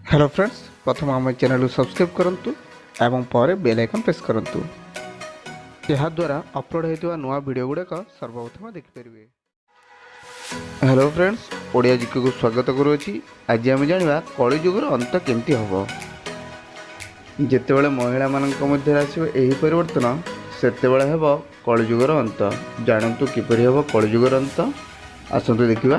Hello friends, ପ୍ରଥମେ ଆମ ଚ୍ୟାନେଲକୁ ସବସ୍କ୍ରାଇବ୍ କରନ୍ତୁ ଏବଂ ପରେ ବେଲ୍ ଆଇକନ୍ ପ୍ରେସ୍ କରନ୍ତୁ। ଏହାଦ୍ୱାରା ଅପଲୋଡ଼ ହୋଇଥିବା ନୂଆ ଭିଡ଼ିଓ ଗୁଡ଼ିକ ସର୍ବପ୍ରଥମେ ଦେଖିପାରିବେ। ହ୍ୟାଲୋ ଫ୍ରେଣ୍ଡସ୍, ଓଡ଼ିଆ ଜିକେକୁ ସ୍ୱାଗତ କରୁଅଛି। ଆଜି ଆମେ ଜାଣିବା କଳିଯୁଗର ଅନ୍ତ କେମିତି ହେବ। ଯେତେବେଳେ ମହିଳାମାନଙ୍କ ମଧ୍ୟରେ ଆସିବ ଏହି ପରିବର୍ତ୍ତନ, ସେତେବେଳେ ହେବ କଳିଯୁଗର ଅନ୍ତ। ଜାଣନ୍ତୁ କିପରି ହେବ କଳିଯୁଗର ଅନ୍ତ। ଆସନ୍ତୁ ଦେଖିବା।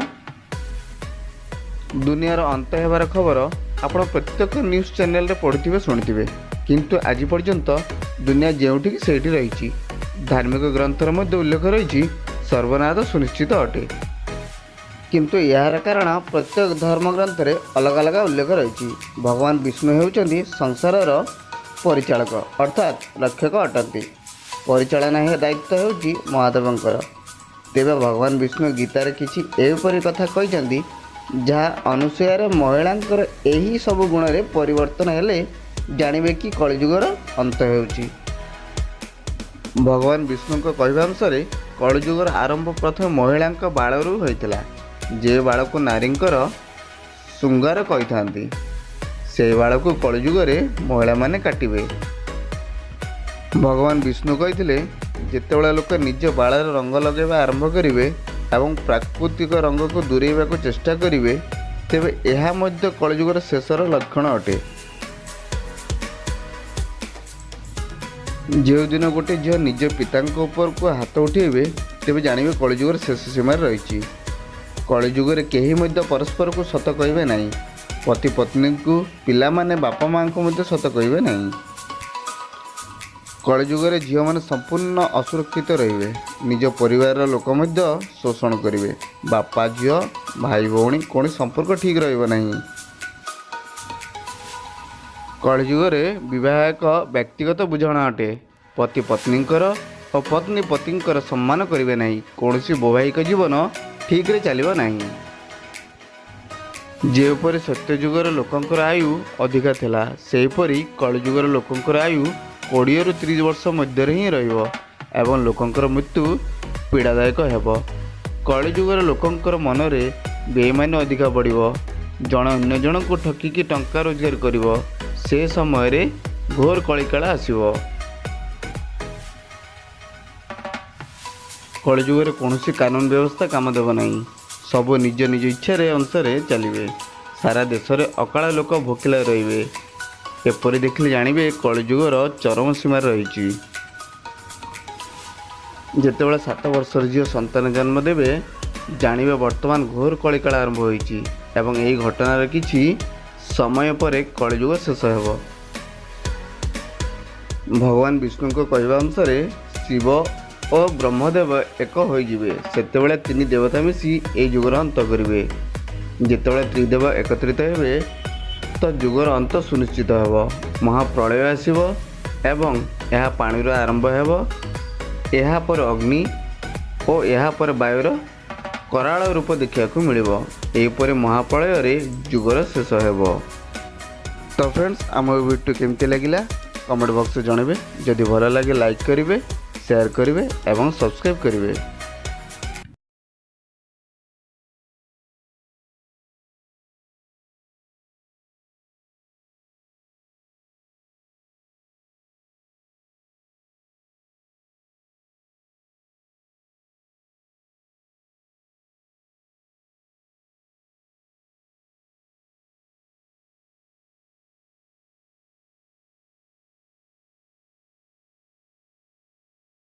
ଦୁନିଆର ଅନ୍ତ ହେବାର ଖବର ଆପଣ ପ୍ରତ୍ୟେକ ନ୍ୟୁଜ୍ ଚ୍ୟାନେଲରେ ପଢ଼ୁଥିବେ, ଶୁଣିଥିବେ। କିନ୍ତୁ ଆଜି ପର୍ଯ୍ୟନ୍ତ ଦୁନିଆ ଯେଉଁଠିକି ସେଇଠି ରହିଛି। ଧାର୍ମିକ ଗ୍ରନ୍ଥର ମଧ୍ୟ ଉଲ୍ଲେଖ ରହିଛି, ସର୍ବନାଶ ସୁନିଶ୍ଚିତ ଅଟେ। କିନ୍ତୁ ଏହାର କାରଣ ପ୍ରତ୍ୟେକ ଧର୍ମଗ୍ରନ୍ଥରେ ଅଲଗା ଅଲଗା ଉଲ୍ଲେଖ ରହିଛି। ଭଗବାନ ବିଷ୍ଣୁ ହେଉଛନ୍ତି ସଂସାରର ପରିଚାଳକ, ଅର୍ଥାତ୍ ରକ୍ଷକ ଅଟନ୍ତି। ପରିଚାଳନା ଦାୟିତ୍ୱ ହେଉଛି ମହାଦେବଙ୍କର। ତେବେ ଭଗବାନ ବିଷ୍ଣୁ ଗୀତାରେ କିଛି ଏହିପରି କଥା କହିଛନ୍ତି, ଯାହା ଅନୁସୂୟାରେ ମହିଳାଙ୍କର ଏହି ସବୁ ଗୁଣରେ ପରିବର୍ତ୍ତନ ହେଲେ ଜାଣିବେ କି କଳିଯୁଗର ଅନ୍ତ ହେଉଛି। ଭଗବାନ ବିଷ୍ଣୁଙ୍କ କହିବା ଅନୁସାରେ କଳିଯୁଗର ଆରମ୍ଭ ପ୍ରଥମେ ମହିଳାଙ୍କ ବାଳରୁ ହୋଇଥିଲା। ଯେ ବାଳକୁ ନାରୀଙ୍କର ଶୃଙ୍ଗାର କହିଥାନ୍ତି, ସେହି ବାଳକୁ କଳିଯୁଗରେ ମହିଳାମାନେ କାଟିବେ। ଭଗବାନ ବିଷ୍ଣୁ କହିଥିଲେ, ଯେତେବେଳେ ଲୋକ ନିଜ ବାଳରେ ରଙ୍ଗ ଲଗାଇବା ଆରମ୍ଭ କରିବେ ଏବଂ ପ୍ରାକୃତିକ ରଙ୍ଗକୁ ଦୂରେଇବାକୁ ଚେଷ୍ଟା କରିବେ, ତେବେ ଏହା ମଧ୍ୟ କଳିଯୁଗର ଶେଷର ଲକ୍ଷଣ ଅଟେ। ଯେଉଁଦିନ ଗୋଟେ ଝିଅ ନିଜ ପିତାଙ୍କ ଉପରକୁ ହାତ ଉଠାଇବେ, ତେବେ ଜାଣିବେ କଳିଯୁଗର ଶେଷ ସୀମାରେ ରହିଛି। କଳିଯୁଗରେ କେହି ମଧ୍ୟ ପରସ୍ପରକୁ ସତ କହିବେ ନାହିଁ। ପତି ପତ୍ନୀଙ୍କୁ, ପିଲାମାନେ ବାପା ମାଆଙ୍କୁ ମଧ୍ୟ ସତ କହିବେ ନାହିଁ। କଳିଯୁଗରେ ଝିଅମାନେ ସମ୍ପୂର୍ଣ୍ଣ ଅସୁରକ୍ଷିତ ରହିବେ। ନିଜ ପରିବାରର ଲୋକ ମଧ୍ୟ ଶୋଷଣ କରିବେ। ବାପା ଝିଅ, ଭାଇ ଭଉଣୀ, କୌଣସି ସମ୍ପର୍କ ଠିକ୍ ରହିବ ନାହିଁ। କଳିଯୁଗରେ ବିବାହ ଏକ ବ୍ୟକ୍ତିଗତ ବୁଝାମଣା ଅଟେ। ପତି ପତ୍ନୀଙ୍କର ଓ ପତ୍ନୀ ପତିଙ୍କର ସମ୍ମାନ କରିବେ ନାହିଁ। କୌଣସି ବୈବାହିକ ଜୀବନ ଠିକ୍ରେ ଚାଲିବ ନାହିଁ। ଯେଉଁପରି ସତ୍ୟଯୁଗର ଲୋକଙ୍କର ଆୟୁ ଅଧିକା ଥିଲା, ସେହିପରି କଳିଯୁଗର ଲୋକଙ୍କର ଆୟୁ 20ରୁ 30 ବର୍ଷ ମଧ୍ୟରେ ହିଁ ରହିବ ଏବଂ ଲୋକଙ୍କର ମୃତ୍ୟୁ ପୀଡ଼ାଦାୟକ ହେବ। କଳିଯୁଗର ଲୋକଙ୍କର ମନରେ ବେଇମାନି ଅଧିକା ବଢ଼ିବ। ଜଣେ ଅନ୍ୟ ଜଣଙ୍କୁ ଠକିକି ଟଙ୍କା ରୋଜଗାର କରିବ। ସେ ସମୟରେ ଘୋର କଳିକାଳ ଆସିବ। କଳିଯୁଗରେ କୌଣସି କାନୁନ ବ୍ୟବସ୍ଥା କାମ ଦେବ ନାହିଁ। ସବୁ ନିଜ ନିଜ ଇଚ୍ଛାରେ ଅନୁସାରେ ଚାଲିବେ। ସାରା ଦେଶରେ ଅକାଳ ଲୋକ ଭୋକିଲା ରହିବେ। ଏପରି ଦେଖିଲେ ଜାଣିବେ କଳିଯୁଗର ଚରମ ସୀମାରେ ରହିଛି। ଯେତେବେଳେ 7 ବର୍ଷର ଝିଅ ସନ୍ତାନ ଜନ୍ମ ଦେବେ, ଜାଣିବେ ବର୍ତ୍ତମାନ ଘୋର କଳିକାଳ ଆରମ୍ଭ ହୋଇଛି ଏବଂ ଏହି ଘଟଣାର କିଛି ସମୟ ପରେ କଳିଯୁଗ ଶେଷ ହେବ। ଭଗବାନ ବିଷ୍ଣୁଙ୍କ କହିବା ଅନୁସାରେ ଶିବ ଓ ବ୍ରହ୍ମଦେବ ଏକ ହୋଇଯିବେ। ସେତେବେଳେ ତିନି ଦେବତା ମିଶି ଏହି ଯୁଗର ଅନ୍ତ କରିବେ। ଯେତେବେଳେ ତ୍ରିଦେବ ଏକତ୍ରିତ ହେବେ, ତ ଯୁଗର ଅନ୍ତ ସୁନିଶ୍ଚିତ ହେବ। ମହାପ୍ରଳୟ ଆସିବ ଏବଂ ଏହା ପାଣିରୁ ଆରମ୍ଭ ହେବ। ଏହାପରେ ଅଗ୍ନି ଓ ଏହାପରେ ବାୟୁର କରାଳ ରୂପ ଦେଖିବାକୁ ମିଳିବ। ଏହିପରି ମହାପ୍ରଳୟରେ ଯୁଗର ଶେଷ ହେବ। ତ ଫ୍ରେଣ୍ଡସ୍, ଆମ ଭିଡ଼ିଓ କେମିତି ଲାଗିଲା କମେଣ୍ଟ ବକ୍ସରେ ଜଣାଇବେ। ଯଦି ଭଲ ଲାଗେ, ଲାଇକ୍ କରିବେ, ସେୟାର କରିବେ ଏବଂ ସବସ୍କ୍ରାଇବ୍ କରିବେ।